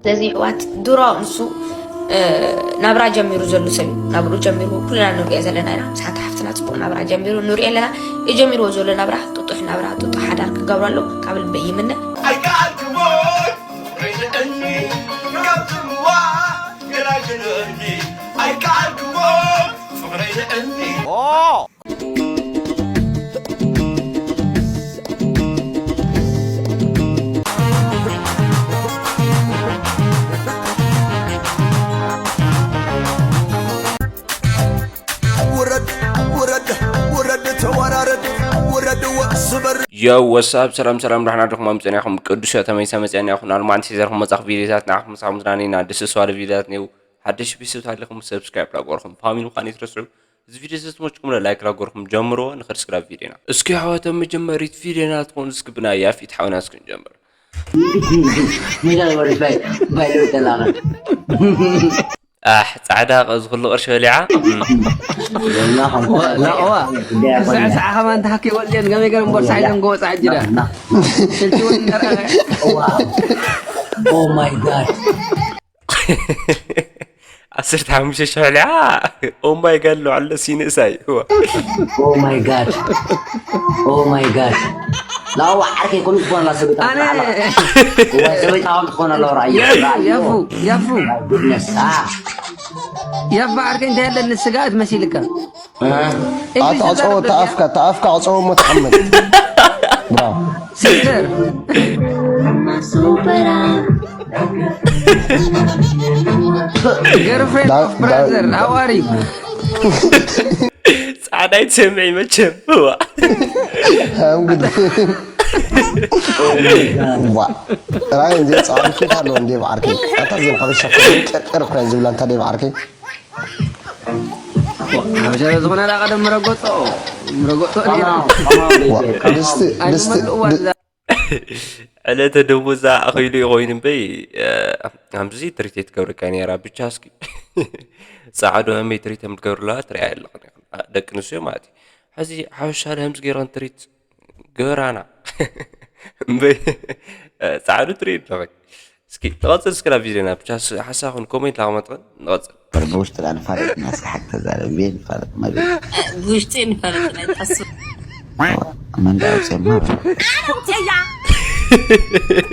ስለዚ ኣሕዋት ድሮ ንሱ ናብራ ጀሚሩ ዘሎ ሰብ እዩ። ናብርኡ ጀሚሩ ኩልና ንሪኦ ዘለና ኢና። ንስሓት ሓፍትና ፅቡቕ ናብራ ጀሚሩ ንሪኦ ኣለና። እዩ ጀሚርዎ ዘሎ ናብራ ጥጡሕ ናብራ ጥጡሕ ሓዳር ክገብረሉ ካብ ልበይ ይምነ። ኣይከኣልክዎን ርድእኒ ካብ ጽልዋ ገላግለኒ። ኣይከኣልክዎን ፍቕረይ ንእኒ። ውረድ ውረድ ውረድ ተወራረድ ውረድ ወስበር። Yo, what's up? ሰላም ሰላም፣ ዳሕና ድኹም ኣምፅና ኢኹም? ቅዱስ ተመይሰ መፅኣና ይኹን። ኣልማንቲ ዘርኩም መፃኽ ቪዲዮታት ንዓኹም ምሳኹም ዝናነይና ደስ ዝባለ ቪዲዮታት ነይሩ። ሓደሽ ቢስብ ታሊኹም ሰብስክራይብ ላጎርኩም ፋሚሊ ምዃን ይትረስዑ። እዚ ቪዲዮ ዝተመችኩም ለ ላይክ ላጎርኩም ጀምሮ። ንኸድ ስክራብ ቪዲዮና እስኪ ኣሕዋት፣ መጀመሪት ቪዲዮና ትኾን እስኪ ብናይ ያፊት ሓውና እስኪ ንጀምር። ሜዳ ወደ ባይ ባይ ለውጥ ላና ኣሕ ጻዕዳ ቀዚ ኩሉ ቅርሺ በሊዓ። ላዋ። ሰዓ ሰዓ ከማን ተሓኪ ወልየን ገመይ ገርም ቦርሳ ሒዘን ጎወ ጻዕጅዳ። ሽልቲ እውን ነርኣያ። Oh my god. ዓሰርተ ሓሙሽተ ሽሕ ልዓ። Oh my god ሎ ኣሎ ሲንእሳይ። Oh my god. Oh my god. ላዋ ዓርከይ ኮሚክ ኮና ላሰብታ ኣነ ሰበይት ኣዋም ትኾነ ሎ ራእየ። የፉ የፉ። Goodness. Ah. የባ ዓርከይ እንታይ ያለን ስጋት መሲልካ? ኣታ ዕፀዎ ተኣፍካ ተኣፍካ ዕፀዎ እሞ ተቐመጥ። ብራው። ሲስተር። Girlfriend of brother, how are you? ጻዕዳ ይትሰምዒ መቸም። እዋ። ኣም ግድ። ዋ። ራይ እንዜ ጻዕዳ ኬት ኣሎ እንዴ ብዓርከይ። ኣታ ዝም ሓበሻ ጨርጨር እኮ ዝብላ እንታ ደይ ብዓርከይ። ሓበሻ ዝኾነ ዳ ቀደም ምረጎጦ ምረጎጦ ድስቲ ድስቲ። ዕለተ ደሞዛ ኣኺሉ ይኾይኑ እምበይ። ከምዚ ትሪት ትገብረካ ነራ ብቻ እስኪ። ጻዕዶ ኣመይ ትሪት ምትገብርላ ትሪኣ ኣለኹ። ደቂ ኣንስትዮ ማለት እዩ። ሕዚ ሓበሻ ዳ ከምዚ ገይረን ትሪት ገራና እምበይ። ጻዕዱ ትሪት ኣለኹ። እስኪ ንቐጽል እስኪ ናብ ቪድዮና ብቻ ሓሳኹን ኮሜንት ላቕመጥን ንቐጽል። ብውሽጢ ዳ ንፋለጥ ኢና እስኪ ሓቂ ተዛረብ ቤ ንፋለጥ ማለት ብውሽጢ ንፋለጥ ናይ ትሓስብ መንጋ ኣውፅማ ኣውፅያ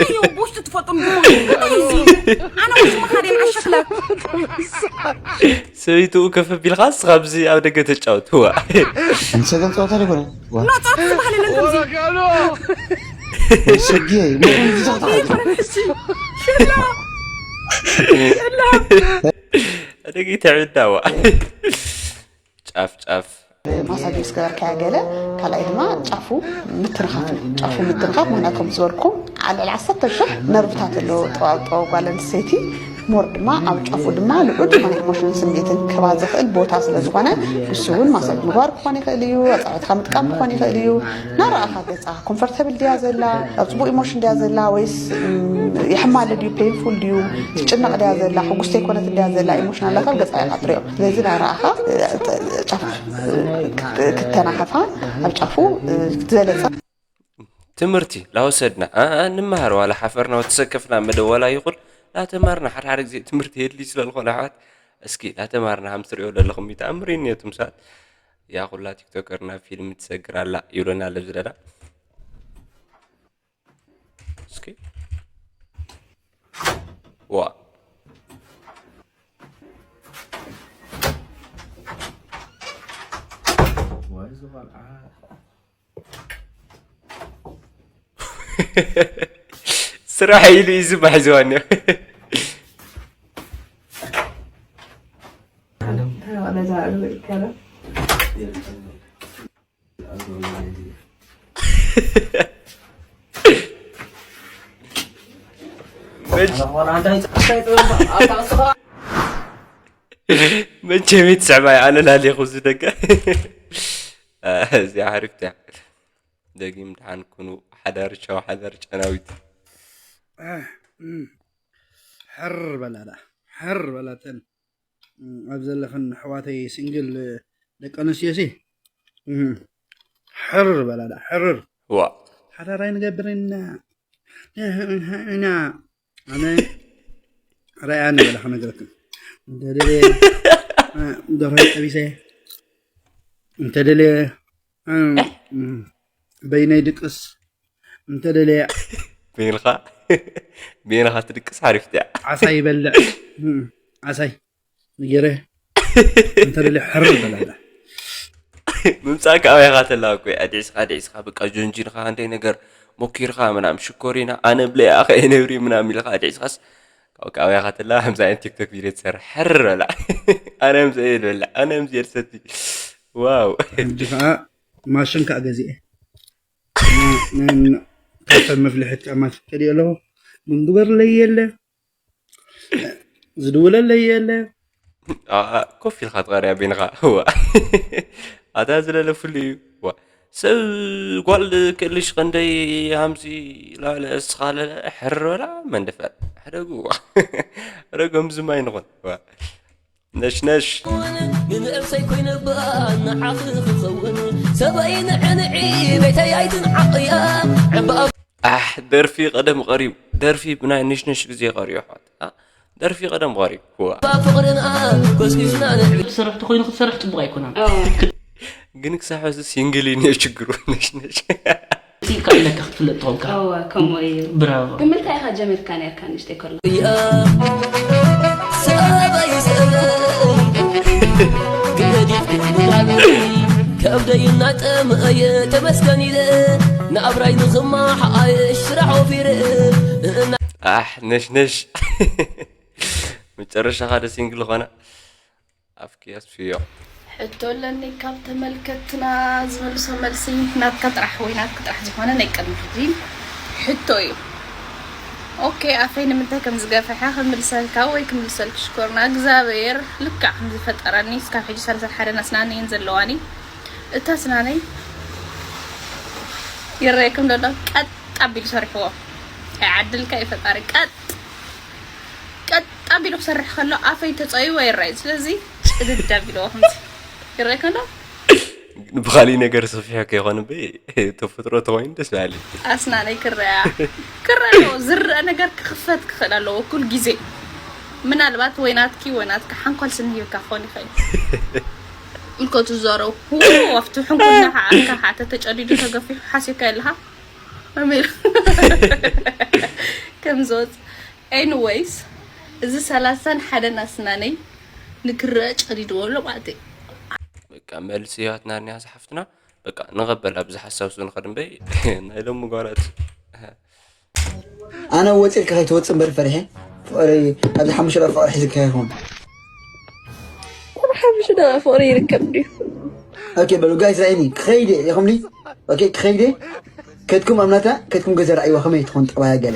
እዩ ብውሽጢ ትፈጥሩ ኣነ ውሽጢ መኻደን ዓሸክላ ሰበይትኡ ከፍ ኣቢልካ ንስኻ ኣብዚ ኣብ ደገ ተጫወት። እዋ እንሰገን ፀወታ ዶ ይኮነ? ኖ፣ ጸወታ ዝበሃል የለን ከምዚ። ሰጊየ፣ ኖ፣ ከምዚ ጸወታ ኣይኮነን። ኣደጊ ተዕዳዋ። ጫፍ ጫፍ። ማሳጅ ምስ ገበርካያ ገለ፣ ካልኣይ ድማ ጫፉ ምትንኻፍ እዩ። ጫፉ ምትንኻፍ፣ ምኽንያቱ ከም ዝበልኩም፣ ኣብ ልዕሊ ዓሰርተ ሽሕ ነርቭታት ኣለዎ ጠዋው ጠዋው ጓል ኣንስተይቲ። ሞር ድማ ኣብ ጫፉ ድማ ልዑል ዝኾነ ኢሞሽንን ስምዒትን ክህባ ዝኽእል ቦታ ስለ ዝኾነ፣ ንሱ እውን ማሳጅ ምግባር ክኾን ይኽእል እዩ፣ ኣጻብዕትኻ ምጥቃም ክኾን ይኽእል እዩ። ናረኣኻ ገጻ ኮምፈርተብል ድያ ዘላ፣ ኣብ ጽቡቕ ኢሞሽን ድያ ዘላ፣ ወይስ፣ እም፣ የሕማለ ድዩ፣ ፔንፉል ድዩ፣ ትጭነቕ ድያ ዘላ፣ ሕጉስቲ ኣይኮነትን ድያ ዘላ፣ ኢሞሽናል ላይፋ ኣብ ገጻ ኢኻ ትሪኦ። ስለዚ ናረኣኻ፣ እ፣ ጫፍ፣ እ፣ ክት-፣ ክተናኸፋ፣ ኣብ ጫፉ፣ እ፣ ዝበለጸ ትምህርቲ ላወሰድና፣ ኣ-፣ ኣ-፣ ንመሃር፣ ዋላ ሓፈርና ወተሰከፍና መደብ ዋላ ይኹን ላተማርና፣ ሓደ ሓደ ግዜ ትምህርቲ የድልይ ስለ ዝኾነ ኣሕዋት፣ እስኪ ላተማርና ከም ትሪኦ ዘለኹም ይተኣምር እዩ ነቱም ሰባት። ያ ኩላ ቲክቶከር ናብ ፊልም ትሰግር ኣላ ይብለና ኣሎ ኣብዚ ደዳ። እስኪ ዋ። ዋይ፣ እዚ ቆልዓ። ስራሕ ኢሉ እዩ ዝባሕ ዝዋኒ። መቸም ይትስዕባይ ኣነ ላሌኹ ዝደገ። እዚኣ ሓሪፍት እያ። ደጊም ደሓን ኩኑ። ሓዳር ቻው፣ ሓዳር ጨናዊት። ሕር በላዳ፣ ሕር በላተን። ኣብ ዘለኽን ኣሕዋተይ ሲንግል ደቂ ኣንስትዮሲ፣ ሕር በላዳ፣ ሕርር። ዋ። ሓዳር ኣይንገብርን ኢና። ኢና። ኣነ ራያ ንበላ ክነግረክን እንተደልየ ደርሆይ ጠቢሰ እንተደልየ በይነይ ድቅስ እንተደልየ በይንኻ በይንኻ ትድቅስ ሓሪፍ እያ። ዓሳ ይበልዕ ዓሳይ ንገረ እንተደልየ ሕር በላላ ምምፃእ ከኣበያኻ ተላ እኮ ኣዲዕስኻ ኣዲዕስኻ በቃ ጆንጂንኻ እንተይ ነገር ሞኪርካ ምናም ሽኮሪና ኣነ ብለይ ኣኸ የነብሪ ምናም ኢልካ ኣዲዕስኻስ ካብ ከኣበያኻ ተላ ከምዚ ዓይነት ቲክቶክ ቪድዮ ትሰርሕ ሕር በላ ኣነ ምዘ የልበላ ኣነ ምዘ የልሰቲ ዋው ሕጂ ከዓ ማሽን ከዓ ገዚኤ ካፈ መፍልሕት ከዓ ማሽን ከዲኦ ኣለኹ ምንግበርለይ የለ ዝድውለለይ የለ ኮፍ ኢልካ ትቐርያ ቤንኻ እዋ ኣታ ዝለለ ፍሉ እዩ እዋ ሰብ ጓል ክእልሽ ከንደይ ሃምዚ ላለ እስኻ ለለ ሕር በላ መንደፈር ሕደጉ እዋ ሕደጎም ዝማይ ንኾን እዋ ነሽነሽ ንንእርሰይ ኮይነ እባ ንዓኺ ክኸውን ሰበይ ንዕንዒ ቤተይ ኣይትንዓቕያ ዕምበኣ ኣሕ ደርፊ ቀደም ቀሪቡ ደርፊ ብናይ ንሽንሽ ግዜ ቀሪቡ ኣሕዋት ኣ? ደርፊ ቀደም ቀሪቡ ክዋ ፍቕርና ጎስጒስና ንዕብድ ክትሰርሕ ተኮይኑ ክትሰርሕ ፅቡቅ ኣይኮነን። እወ። ግን ክሳብ ሕዚ ሲንግል እዩ ነይሩ ችግሩ ነሽነሽ ኢልካ ኢለካ ክትፍለጥ ትኾንካ። እወ ከምኡ እዩ። ብራቮ። ብምንታይ ኢኻ ጀሚርካ ነርካ ንእሽተይ ከሎ? ሰበይ ሰበይ ገዲፍኩም ብላዕሊ ከብደይ እናጠመየ ተመስገን ኢለ ናብራይ ንኽማሓየሽ ስራሕ ወፊረ እና ኣሕ ነሽነሽ መጨረሻኻ ደ ሲንግል ኾነ ኣፍኪ ኣስፍዮ ሕቶ ኣለኒ ካብ ተመልከትና ዝመልሶ መልሲ ናትካ ጥራሕ ወይ ናትክ ጥራሕ ዝኾነ ናይ ቅድሚ ሕጂ ሕቶ እዩ። ኦኬ ኣፈይ ንምንታይ ከም ዝገፈሐ ክምልሰልካ ወይ ክምልሰልክ ሽኮርና እግዚኣብሔር ልክዕ ከም ዝፈጠረኒ እስካብ ሕጂ ሰላሳ ሓደ ኣስናነይን ዘለዋኒ እታ ኣስናነይ ይረየኩም ደሎ ቀጥ ኣቢሉ ሰሪሕዎ ኣይዓድልካ እዩ ፈጣሪ ቀጥ ቀጥ ኣቢሉ ክሰርሕ ከሎ ኣፈይ ተፀይዎ ይረኣይ ስለዚ ጭድድ ኣቢልዎ ከምዚ ይረኣይ ከሎ ብኻሊእ ነገር ሰፊሑ ከይኾን በይ ተፈጥሮ ተኾይኑ ደስ በሃሊ ኣስናነይ ክረያ ክረዮ ዝረአ ነገር ክኽፈት ክኽእል ኣለዎ ኩል ግዜ ምናልባት ወይ ናትኪ ወይ ናትካ ሓንኳል ስኒ ሂብካ ክኾን ይኽእል ምልከቱ ዝዛረቡ ኣብቲ ሕንኩልና ከዓ ኣካ ከዓ ተተጨዲዱ ተገፊሑ ሓሲብካ የለኻ ኣሜን ከም ዝወፅ ኤኒወይስ እዚ ሰላሳን ሓደን ኣስናነይ ንክረአ ጨዲድዎ ኣሎ ማለት እዩ በቃ መልሲ ህይወትና እኒያ ዝሓፍትና በቃ ንቐበል ኣብዚ ሓሳብ ሱ ንኸድ እምበይ ናይ ሎሚ ጓላት ኣነ ወፂልካ ከይትወፅእ እምበር ፈሪሐ ፍቅሪ ኣብዚ ሓሙሽተ ደቂቃ ፍቅሪ ሒዝካ ይኸውን ኣብ ሓሙሽተ ደቂቃ ፍቅሪ ይርከብ ድዩ ኦኬ በሉ ጋይስ ራይኒ ክኸይድ እየ ኢኹምኒ ኦኬ ክኸይድ እየ ከድኩም ኣብ ናታ ከድኩም ገዛ ረኣይዋ ከመይ ትኾን ጠባያ ገለ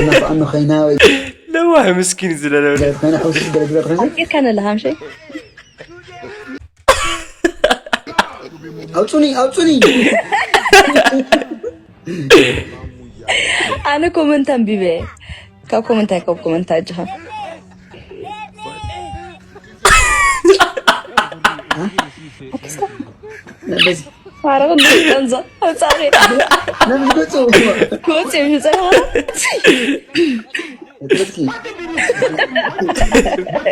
ናፍኣሚ ኮይና ወይ ለዋህ ምስኪን ዝለለ ገለ ኮይና ሕውስስ ገለ ግበር ኮይና ኣፍቂርካ ነለኻ ምሸይ ኣውፁኒ ኣውፁኒ ኣነ ኮመንት ኣንቢበ ካብ ኮመንት ኣይከብ ኮመንት ኣጅኻ በዚ ፋረቕ ንጠንዞ ኣውፃእኺ ነዚ ገፁ ክወፅእ እዩ ዝፀናኻ ትምህርቲ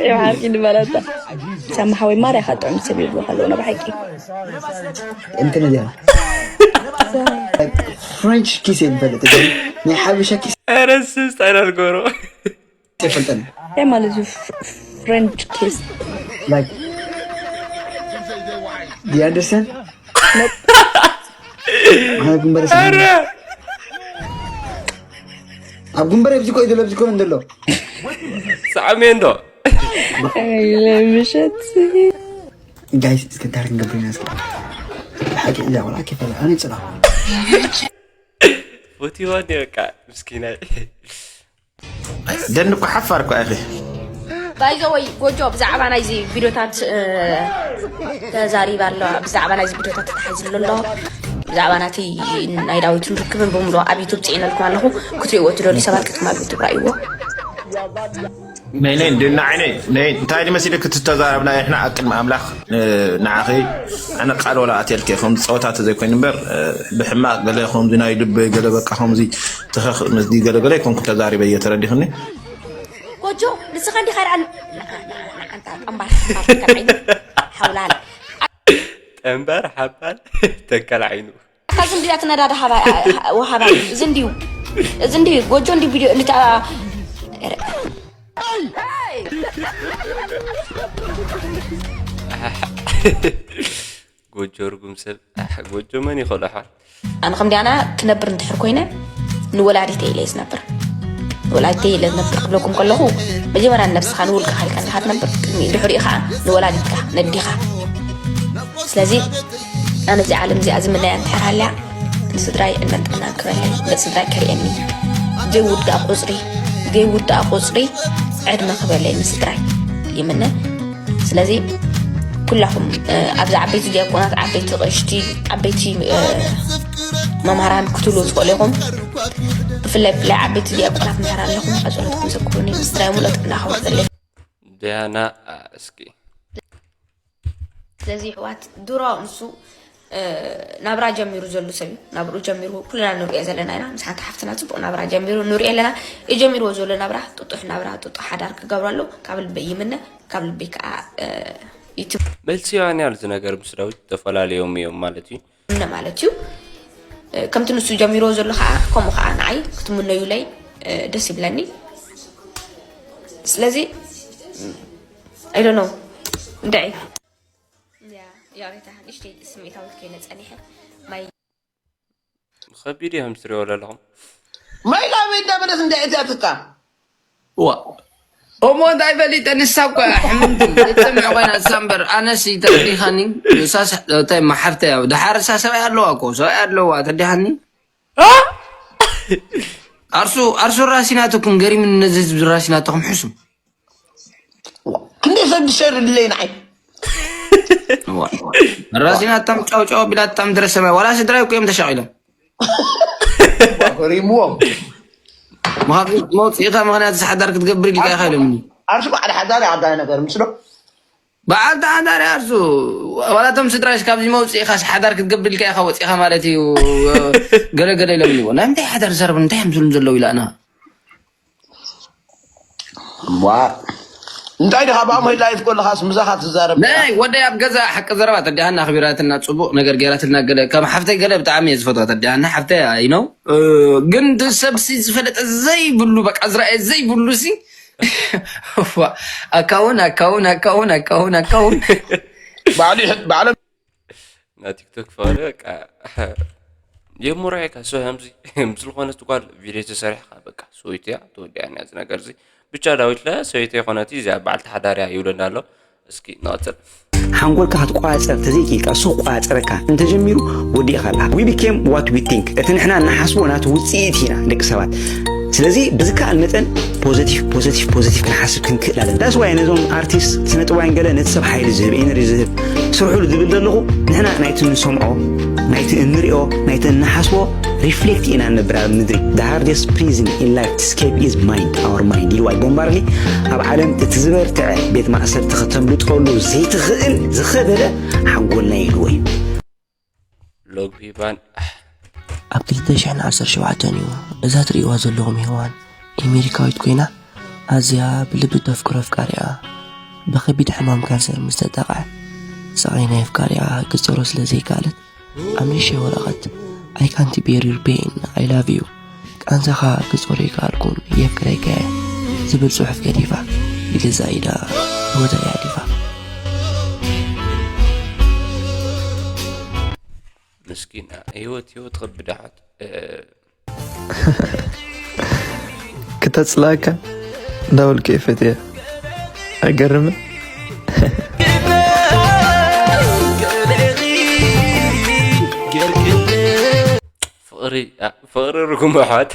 ይብሓርኪ ንበለታ ሰማሓወይ ማርያ ካጥዑም ሰብ ይብሉ ከለዉ ና ብሓቂ እንትን እዚኣ ፍሬንች ኪስ እየ ዝፈልጥ ግን ናይ ሓበሻ ኪስ ረስስ ኣይናልጎሮ ኣይፈልጠን እንታይ ማለት እዩ ፍሬንች ኪስ like do you understand ኣነ ግንበረ ኣብ ግንበረ ኣብዚ ኮይ ዘሎ ኣብዚ ኮይ እንደሎ ሳዕሜ እንዶ ምሸት ጋይስ እስከ ዳር ክንገብር ኢና እስከ ሓቂ እዛ ቆልዓ ከይፈለ ኣነ ይፅላኹ ፎቲዋ እንዲ በቃ ምስኪናይ ደን እኮ ሓፋር እኮ ኢኺ ባይዘወይ ጎጆ ብዛዕባ ናይዚ ቪድዮታት ተዛሪባ ኣሎ ብዛዕባ ናይዚ ቪድዮታት ተታሒዝሉ ኣሎ ብዛዕባ ናቲ ናይ ዳዊትን ርክብን ብምሉእ ኣብ ዩቱብ ፅዒነልኩም ኣለኹ ክትሪእዎ ትደልዩ ሰባት ክትማሉ ትብራእይዎ ነይ ነይ እንድና ዓይነይ ነይ እንታይ ድመሲልክ ትተዛረብና ይሕና ኣብ ቅድሚ ኣምላኽ ንዓኺ ኣነ ቃል ወላ ኣትየልክ ከም ዝፀወታ ተዘይኮይኑ እምበር ብሕማቅ ገለ ከምዚ ናይ ልበይ ገለ በቃ ከምዚ ተኸኽ መስዲ ገለ ገለ ይኮንኩ ተዛሪበ እየ ተረዲኽኒ ጆ ንስኻ እንዲኻ ደኣ ንዓንታ ጠምባር ሓባር ተከልዓይኑ ሓውላል ጠንበር ሓባል ተከልዓይኑ ካብዚ እንዲያ ትነዳዳ ወሃባ እዚ እንዲዩ እዚ እንዲዩ ጎጆ እንዲ ቪድዮ እንታ ጎጆ ርጉም ሰብ ጎጆ መን ይኸልሖ ኣነ ከም ዲያና ክነብር እንድሕር ኮይነ ንወላዲተይ ኢለ ዝነብር ወላዲተይ ኢለ ዝነብር ክብለኩም ከለኹ መጀመርያ ነብስኻ ንውልቅኻ ኢልካ እንዲኻ ትነብር ቅድሚ ድሕሪኡ ከዓ ንወላዲትካ ነዲኻ ስለዚ ኣነ እዚ ዓለም እዚኣ ዝምነያ እንድሕር ሃልያ ንስድራይ ዕድመን ጥዕናን ክበለይ ንስድራይ ከርእየኒ ዘይውዳእ ቁፅሪ ዘይውዳእ ቁፅሪ ዕድመ ክበለይ ንስድራይ ይምነ ስለዚ ኩላኹም ኣብዚ ዓበይቲ ዲያቆናት ዓበይቲ ቀሽቲ ዓበይቲ መምሃራን ክትብሉ ትኽእሉ ኢኹም ብፍላይ ብፍላይ ዓበይቲ ዲያቆናት ምሕር ኣለኹም ኣፀሎትኩም ዘክሩኒ ምስራይ ሙሉእ ጥዕና ክወርደለይ ዲያና እስኪ ስለዚ ይሕዋት ድሮ ንሱ ናብራ ጀሚሩ ዘሉ ሰብ እዩ ናብርኡ ጀሚሩ ኩልና ንሪኦ ዘለና ኢና ምስ ሓንቲ ሓፍትና ፅቡቅ ናብራ ጀሚሩ ንሪኦ ኣለና የጀሚርዎ ዘሎ ናብራ ጥጡሕ ናብራ ጥጡሕ ሓዳር ክገብረሉ ካብ ልበይ ይምነ ካብ ልበይ ከዓ ይትብ መልሲ ዮሃንያ እዚ ነገር ምስ ዳዊት ተፈላለዮም እዮም ማለት እዩ ምነ ማለት እዩ ከምቲ ንሱ ጀሚርዎ ዘሎ ከዓ ከምኡ ከዓ ንዓይ ክትምነዩለይ ደስ ይብለኒ ስለዚ I don't know እንድዒ ይቕሬታ ንእሽተይ ስሜታዊት ኮይነ ጸኒሐ ማይ ከቢድ እዮም ትሪኦ ዘለኹም ማይ ላበይ እንዳበለት እንዳየትያትካ ዋ እሞ እንታይ ፈሊጠ ንሳ እኮ ሕምምቲ ትሰምዕ ኮይና እሳ እምበር ኣነስ ተዲኻኒ እሳስ እንታይ ማሓፍተ ያው ድሓር እሳ ሰብኣይ ኣለዋ እኮ ሰብኣይ ኣለዋ ተዲኻኒ ኣርሱ ኣርሱ ራሲናትኩም ገሪምኒ ነዚ ህዝቢ ራሲናትኩም ሕሱም ክንደይ ሰብ ዝሸር ድለይ ንዓይ ራሲና ታም ጫው ጫው ቢላ ታም ድረስ ሰማይ ዋላ ስድራይ እኮ እዮም ተሻቂሎም ኮሪምዎም መውፅኢኻ ምክንያት ሓዳር ክትገብር ኢልካ ኢኻ ኢሎምኒ ኣርሱ በዓል ሓዳር ዓባይ ነገር ምስሎ በዓል ተሓዳሪ ኣርሱ ዋላቶም ስድራሽ ካብዚ መውፅኢኻ ሓዳር ክትገብር ኢልካ ኢኻ ወፂኢኻ ማለት እዩ ገለገለ ኢሎምኒ ናይ ምንታይ ሓዳር ዝዛረቡ እንታይ እዮም ዝብሉ ዘለዉ ኢላና ዋ እንታይ ድኻ ብኣሞ ላይፍ ከለኻስ ምሳኻ ትዛረብ ናይ ወደይ ኣብ ገዛ ሓቂ ዘረባ ተዲሃና ኣኽቢራትና ፅቡቕ ነገር ገይራትልና ገለ ከም ሓፍተይ ገለ ብጣዕሚ እየ ዝፈትዋ ተዲሃና ሓፍተይ ኣይነው ግን ሰብሲ ዝፈለጠ ዘይብሉ በቃ ዝረኣየ ዘይብሉ ሲ ኣካውን ኣካውን ኣካውን ኣካውን ኣካውን ባዕሉ ባዕሎም ናይ ቲክቶክ ፍቕሪ በቃ የሙራይካ ሶ ከምዚ ምስ ዝኾነት ጓል ቪድዮ ተሰሪሕካ በቃ ሰወይትያ ተወዲኣንያ እዚ ነገር እዚ ብቻ ዳዊት ለ ሰበይቲ የኾነት እዚኣ በዓልቲ ሓዳርያ ይብለና ኣሎ እስኪ ንቐፅል ሓንጎልካ ክትቋፀር ተዘይክኢልካ እሱ ክቋፀረካ እንተጀሚሩ ወዲእካ ኣለካ we became what we think እቲ ንሕና እናሓስቦ ናቱ ውፅኢት ኢና ደቂ ሰባት ስለዚ ብዝከኣል መጠን positive positive positive ክንሓስብ ክንክእል ኣለና that's why ነዞም artist ስነ ጥበባውያን ገለ ነቲ ሰብ ሓይሊ ዝህብ energy ዝህብ ስርሑሉ ዝብል ዘለኹ ንሕና ናይቲ ንሰምዖ ናይቲ እንሪኦ ናይቲ እንሓስቦ reflect ኢና ንነብር ኣብ ምድሪ the hardest prison in life to escape is mind our mind ኢልዋ ቦምባርሊ ኣብ ዓለም እቲ ዝበርትዐ ቤት ማእሰርቲ ከተምልጠሉ ዘይትኽእል ዝኸበደ ሓንጎልና ኢልዎ እዩ ሎግ ቢባን ኣብ ክልተ ሽሕን ዓሰርተ ሸውዓተን እዩ እዛ ትርእይዋ ዘለኹም ሄዋን ኣሜሪካዊት ኮይና ኣዝያ ብልቢ ተፍቅሮ ኣፍቃሪኣ ብኸቢድ ሕማም ካንሰር ምስ ተጠቕዐ ስቓይ ናይ ኣፍቃሪኣ ክትጸሮ ስለ ዘይከኣለት ኣብ ንእሽተይ ወረቐት I can't bear your pain I love you ቃንዛኻ ክጾር ኣይከኣልኩን የፍቅረካ እየ ዝብል ጽሑፍ ገዲፋ ብገዛእ ኢዳ ህይወታ እያ ሓሊፋ። ምስኪና ህይወት ህይወት ከብድ ኣሓት ክተፅላእካ እንዳበልኩ እየ ፈትየ ኣይገርምን ፍቕሪ ፍቕሪ ርጉም ኣሕዋት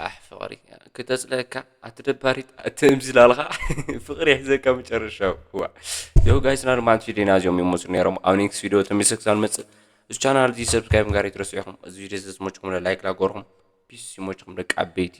ኣሕ ፍቕሪ ክተፅለካ ኣቲ ደባሪት ኣቲ እምዚ ላልኻ ፍቕሪ ይሕዘካ መጨረሻ ዋ ዮ ጋይስና ድማ ኣንቲ ቪዲዮና እዚኦም ይመስሉ ነይሮም ኣብ ኔክስት ቪዲዮ ተመልሰ ክሳብ ንመፅእ እዚ ቻናል እዚ ሰብስክራይብ ጋር ይትረስዑ ኢኹም እዚ ቪዲዮ ዝመችኩም ላይክ ላጎርኩም ፒስ ይመችኩም ደቂ ዓበይቲ